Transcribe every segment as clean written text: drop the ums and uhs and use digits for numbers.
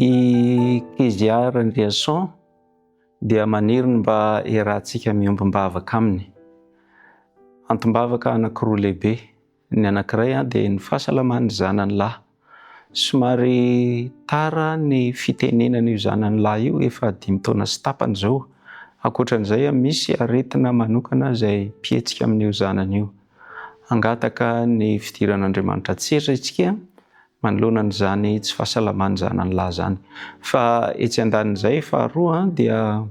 I Kezia Randriason dia maniry ny mba hiarahantsika miombom-bavaka aminy. Antom-bavaka anankiroa lehibe. Ny anankiray dia ny fahasalaman'ny zanany lahy. Somary tara ny fitenenana io zanany lahy io, efa dimy taona sy tapany izao. Ankoatran'izay, misy aretina manokana izay mpihetsika amin'io zanany io. Hangataka ny fidiran'Andriamanitra an-tsehatra isika manoloana an'izany tsy fahasalaman'ny zanany lahy izany. Fa etsy andanin'izay, faharoa dia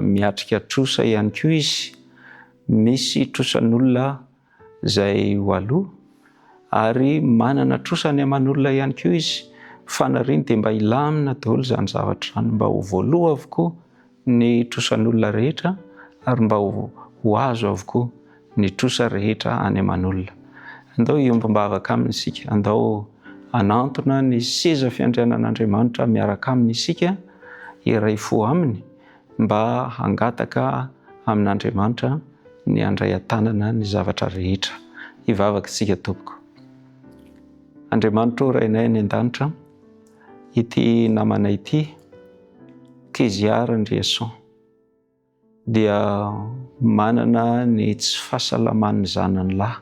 miatrika trosa ihany koa izy. Misy trosan'olona izay ho aloha ary manana trosa any aman'olona ihany koa izy. Faniriany dia mba hilamina daholo izany zavatra izany, mba ho voaloa avokoa ny trosan'olona rehetra ary mba ho azo avokoa ny trosa rehetra any aman'olona. Andao hiombom-bavaka aminy isika, andao hanantona ny seza fiandrianan'Andriamanitra miaraka aminy isika, hiray fo aminy mba hangataka amin'Andriamanitra ny handray an-tanana ny zavatra rehetra. Hivavaka isika tompoko. Andriamanitra ô Rainay any an-danitra, ity namana ity, Kezia Randriason, dia manana ny tsy fahasalaman'ny zanany lahy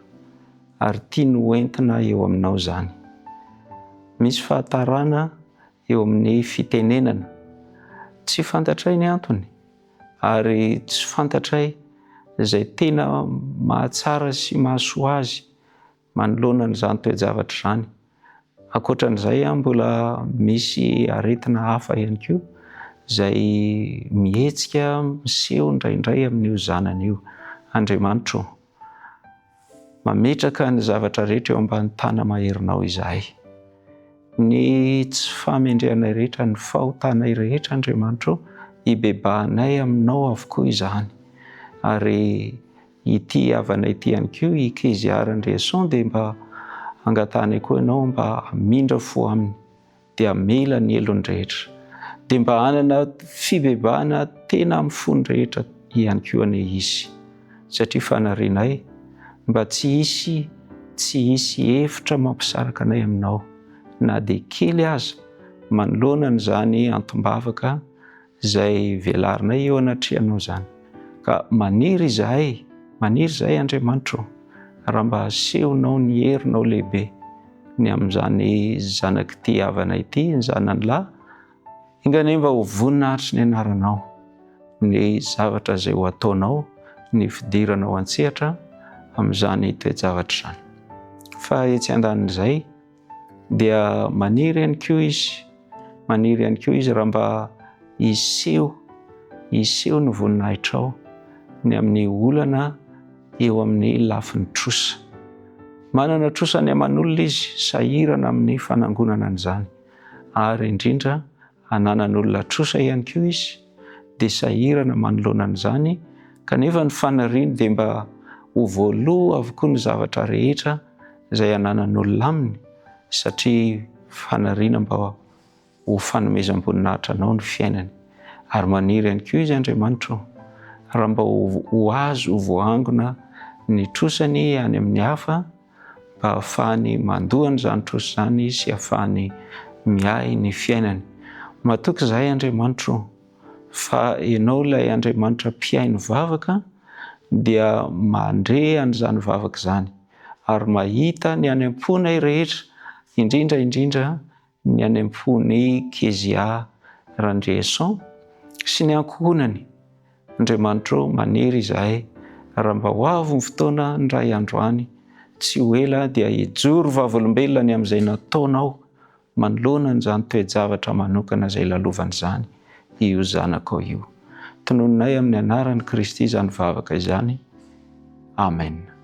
ary tiany ho entina eo aminao izany. Misy fahatarana eo amin'ny fitenenana. Tsy fantatray ny antony ary tsy fantatray izay tena mahatsara sy mahasoa azy manoloana an'izany toe-javatra izany. Ankoatra an'izay, mbola misy aretina hafa ihany koa izay mihetsika miseho indraindray amin'io zanany io. Andriamanitro ô, mametraka ny zavatra rehetra eo ambany tana-maherinao izahay. Ny tsy fahamendrehanay rehetra, ny fahotanay rehetra, Andriamanitro ô, ibebahanay aminao avokoa izany. Ary Ity havanay ity ihany koa, i Kezia Randriason dia mba angatahanay koa ianao mba hamindra fo aminy dia hamela ny helony rehetra. Dia mba hanana fibebahana tena amin'ny fony rehetra ihany koa anie izy. Satria fanarianay mba tsy hisy tsy hisy hevitra mampisaraka anay aminao na dia kely aza manoloana an'izany antom-bavaka izay velarinay eo anatrehanao izany. Ka maniry izahay, maniry izahay Andriamanitro, raha mba asehonao ny herinao lehibe ny amin'izany zanak'ity havana ity, ny zanany lahy, enga anie mba ho voninahitry ny anaranao ny zavatra izay ho ataonao, ny fidiranao an-tsehatra amin'izany toe-javatra izany. Fa etsy andanin'izay, dia maniry ihany koa izy, maniry ihany koa izy raha mba hiseho, hiseho ny voninahitrao ny amin'ny olana eo amin'ny lafiny trosa. Manana trosa ny aman'olona izy, sahirana amin'ny fanangonana an'izany, ary indrindra ananan'olona trosa ihany koa izy, dia sahirana manoloana an'izany, kanefa ny faniriany dia mba ho voaloa avokoa ny zavatra rehetra izay ananan'olona aminy satria faniriana mba ho fanomezam-boninahitra anao ny fiainany. Ary maniry ihany koa izy Andriamanitra o, raha mba ho azo ho voaangona ny trosany any amin'ny hafa mba hahafahany mandoa an'izany trosa izany sy hahafahany miahy ny fiainany. Matoky izahay Andriamanitra o, fa Ianao ilay Andriamanitra mpihaino vavaka dia mandre an'izany vavaka izany ary mahita ny any am-ponay rehetra, indrindra indrindra ny any am-pon'i Kezia Randriason sy ny ankohonany. Andriamanitra ô, maniry izahay raha mba ho avy ny fotoana indray andro any, tsy ho ela dia hijoro vavolombelona ny amin'izay nataonao manoloana an'izany toe-javatra manokana izay lalovany izany io zanakao io. Tononinay amin'ny anaran'i Kristy izany vavaka izany. Amen.